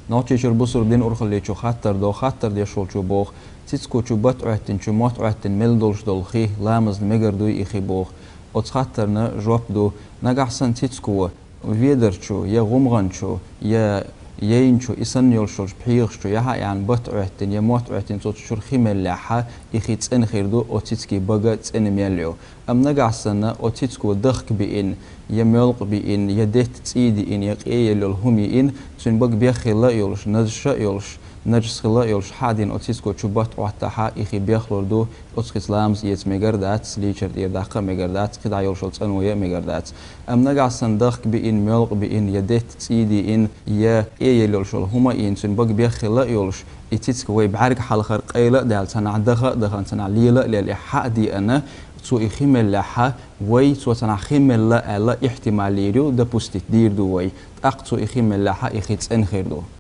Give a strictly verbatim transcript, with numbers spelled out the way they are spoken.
Нохчийчуьра бусалба дин урхалличо хаттар до, хаттар деш волчо боху, цицко чу бат Ӏоьттинчу, мотт Ӏоьттина мел долуш долу хи ламазна мегар дуй и хи боху. Оцу хаттарна жоп ду, нагахь санна цицко ведарчу, я гӀумгӀанчу, я яйначу, и санна йолуш йолчу пхьегӀашчу яхьа а яьхьна бат Ӏоьттина, я мотт Ӏоьттина цо цу чуьра хи меллехьа, и хи цӀена хир ду, оцу цицкий бага цӀена мел ю. Амма нагахь санна оцу цицко дахка биъна, я моьлкъа биъна, я детта цӀий диъна, я къеелла йолу хӀума йиъна, цуьнан бага беххилла а йолуш, нажас а йолуш, нажас хилла а йолуш, хьа а дина оцу цицко чу бат Ӏоттахьа, и хи бехлур ду, оцу хица ламаз эца мегар дац, лийчар тӀера даккха а мегар дац, кхидӀа йолуш йолу цӀано ян а мегар дац. Амма нагахь санна дахка биъна, моьлкъа биъна, я детта цӀий диъна, я къеелла йолуш йолу хӀума а йиъна, цуьнан бага беххилла а йолуш, и цицка вай бӀаьрга хьалхара къайла а даьлла, цхьанахь даха а дахана, цхьанахь лела а лелла, и хьа а деана, цо и хи меллехьа, вай цо цхьанахь хи мелла аьлла ихьтимал лийр ю, допустить дийр ду вай. ТӀаккха цо и хи меллехьа, и хи цӀена хир ду.